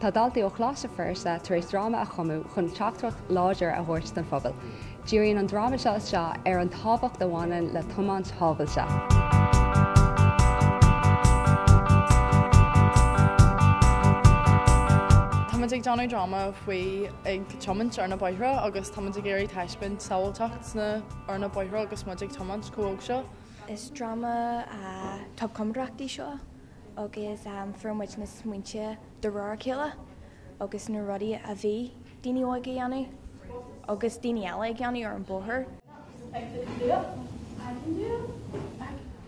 Tá daltaí ó Choláiste Feirste tar éis dráma a chumadh chun teachtaireacht láidir a thabhairt don phobal. Díríonn an dráma seo isteach ar an tábhacht a bhaineann le tiomáint shábháilte. Táimid ag déanamh dráma faoi ag tiomáint ar na bóithre agus táimid ag iarraidh taispeáint sábháilteacht sna ar na bóithre agus muid ag tiomáint chomh óg seo. Is dráma tobchumadóireachta í seo agus fuair muid na smaointe de réir a chéile agus na rudaí a bhí daoine óga a dhéanamh agus daoine eile ag déanamh ar an bóthar.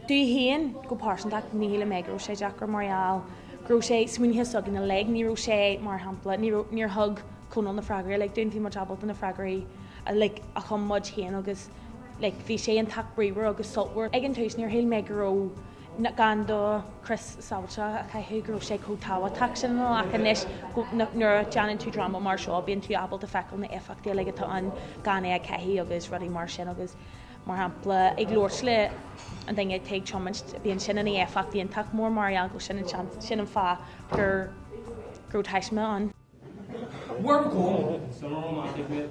Domh féin, go pearsanta, ní shílim mé go raibh sé deacair mar gheall go raibh sé smaoinithe s'againn uilig, ní raibh sé, mar shampla, ní raibh, níor thug Conall na freagraí uilig dúinn, bhí muid ábalta na freagraí uilig a chum muid féin agus like bhí sé iontach bríomhar agus sultmhar. Ag an tús níor shíl mé go raibh gan do chrios sábháilte a chaitheamh go raibh sé chomh tábhachtach sin ach anois nuair a déanann tú dráma mar seo bíonn tú ábalta feiceáil na éifeachtaí uilig atá ann gan é a chaitheamh agus rudaí mar sin agus mar shampla ag labhairt le an duine atá ag tiomáint bíonn sin ina éifeacht iontach mór mar gheall go sin an sin an fáth gur go raibh taisme ann. Where we going? Summer romantic mate.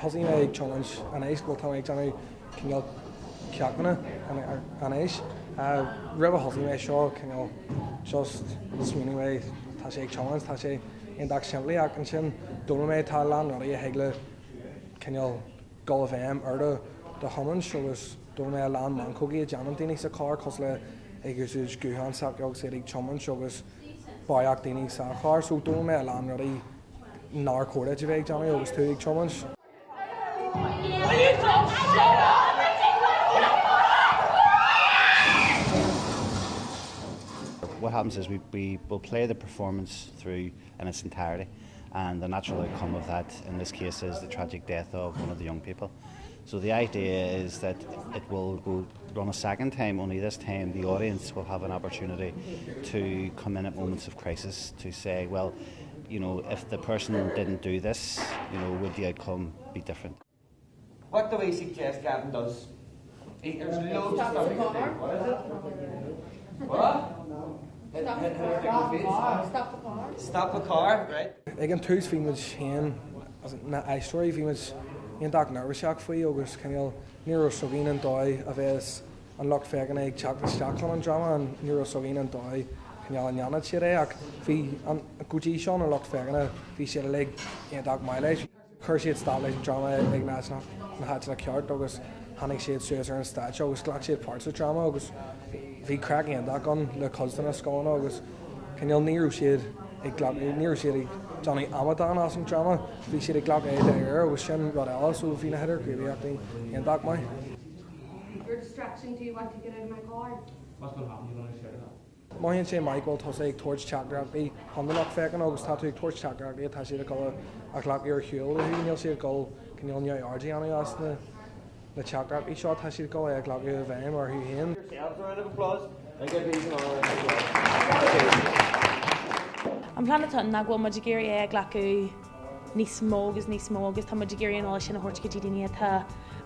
Thosaigh mé ag tiomáint anois, bhuel tá mé ag déanamh cineál ceachtanna anois. Roimh a thosaigh mé seo cineál just smaoinigh mé tá sé ag tiomáint, tá sé iontach simplí ach ansin d'fhoghlaim mé tá a lán rudaí a thig le cineál dul i bhfeidhm ar do do thiomáint agus d'fhoghlaim mé a lán meancógaí a déanann daoine sa charr cosúil le ag úsáid guthán s'acu agus iad ag tiomáint agus barraíocht daoine sa charr so d'fhoghlaim mé a lán rudaí nár chóir duit a bheith ag déanamh agus tú ag tiomáint. What happens is we, we will play the performance through in its entirety and the natural outcome of that in this case is the tragic death of one of the young people. So the idea is that it will go run a second time, only this time the audience will have an opportunity to come in at moments of crisis to say, well, you know, if the person didn't do this, you know, would the outcome be different? What do we suggest Gavin does? He, there's loads of stuff he can do. What is it? What? Stop the car. Stop the car. Stop the car, right? Ag an tús bhí muid féin na aisteoirí bhí muid iontach neirbhíseach faoi agus cineál ní raibh fhios againn an dóigh a bheas an lucht féachana ag teacht isteach chun an dráma an ní raibh fhios againn an dóigh cineál a ndéanfadh siad é ach bhí an go dtí seo na lucht féachana bhí siad uilig iontach maith leis. Chuir siad stop leis an dráma ag na háiteanna ceart agus tháinig siad suas ar an stáitse agus ghlac siad páirt sa dráma agus bhí craic iontach ann le cuid de na scoileanna agus cineál ní raibh siad ag glacadh, ní raibh siad ag déanamh amadán as an dráma, bhí siad ag glacadh é dáiríre agus sin rud eile so bhí na hidirghníomhaíochtaí iontach maith. You're a distraction, do you want to get out of my car? What's going to happen? You're going to share that? Mothaíonn sé maith go bhfuil tusa ag tabhairt teachtaireachtaí chun na lucht féachana agus tá tú ag tabhairt teachtaireachtaí atá siad ag dul a ghlacadh ar shiúl uathu, níl siad ag dul cineál neamhaird a dhéanamh as na na teachtaireachtaí seo, tá siad ag dul é a ghlacadh i bhfeidhm orthu féin. An plean atá ann ná go bhfuil muid ag iarraidh é a ghlacadh níos mó agus níos mó agus tá muid ag iarraidh an eolas sin a thabhairt go dtí daoine atá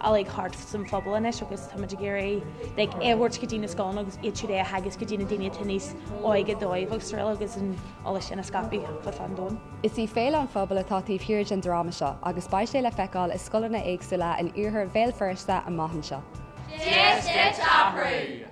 uilig thart san phobal anois agus tá muid ag iarraidh like, é a thabhairt go dtí na scoileanna agus iad siúd é a theagasc go dtí na daoine atá níos óige dóibh agus araile agus an eolas sin a scaipeadh fud fad an domhain. Is í Féile an Phobail atá taobh thiar den dráma seo agus beidh sé le feiceáil i scoileanna éagsúla in iarthar Bhéal Feirste amach anseo. Deis duit athrú!